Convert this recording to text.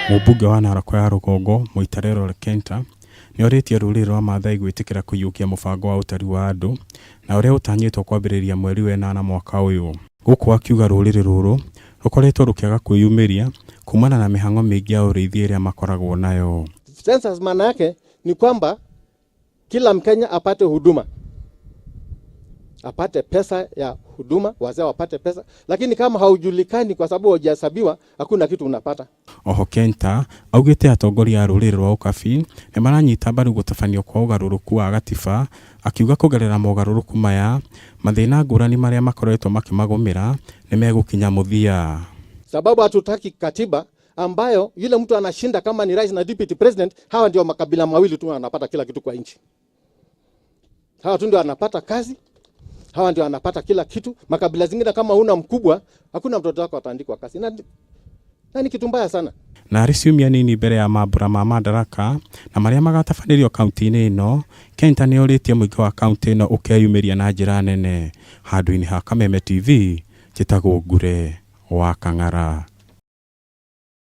Mũmbunge wa Narok ya Rũgongo, Moitalel Ole Kenta, nĩ orĩtie rũrĩrĩ rwa Maathai gwĩtĩkĩra kũiyũkia mũbango wa ũtari wa andũ na ũrĩa ũtanyĩtwo kwambĩrĩria mweri wa ĩnana mwaka ũyũ. Gũkũ akiuga rũrĩrĩ rũrũ rũkoretwo rũkĩaga kwĩyumĩria kumana na mĩhang'o mĩingĩ ya ũrĩithi ĩrĩa makoragwo nayo. Census maana yake ni kwamba kila Mkenya apate huduma, apate pesa ya huduma, wazee wapate pesa, lakini kama haujulikani kwa sababu hujahesabiwa, hakuna kitu unapata. Oho Kenta augĩte atongoria a rũrĩrĩ rwa Ũkabi nĩ maranyita mbaru gũtabanio kwa ũgarũrũku wa gatiba, akiuga kũgerera mogarũrũku maya mathĩna ngũrani marĩa makoretwo makĩmagũmĩra nĩ megũkinya mũthia. Sababu hatutaki katiba ambayo yule mtu anashinda kama ni rais na deputy president, hawa ndio makabila mawili tu wanapata kila kitu kwa nchi. Hawa tu ndio wanapata kazi, hawa ndio wanapata kila kitu. Makabila zingine kama una mkubwa, hakuna mtoto wako ataandikwa kazi, na ni kitu mbaya sana. Na arĩ ciumia nini mbere ya mambura ma Madaraka na marĩa magatabanĩrio kaunti-inĩ ĩno, Kenta nĩ orĩtie mũingĩ wa kaunti ĩno ũkeyumĩria na njĩra nene. Handũ-inĩ ha Kameme TV, njĩtagwo Ngure wa Kang'ara.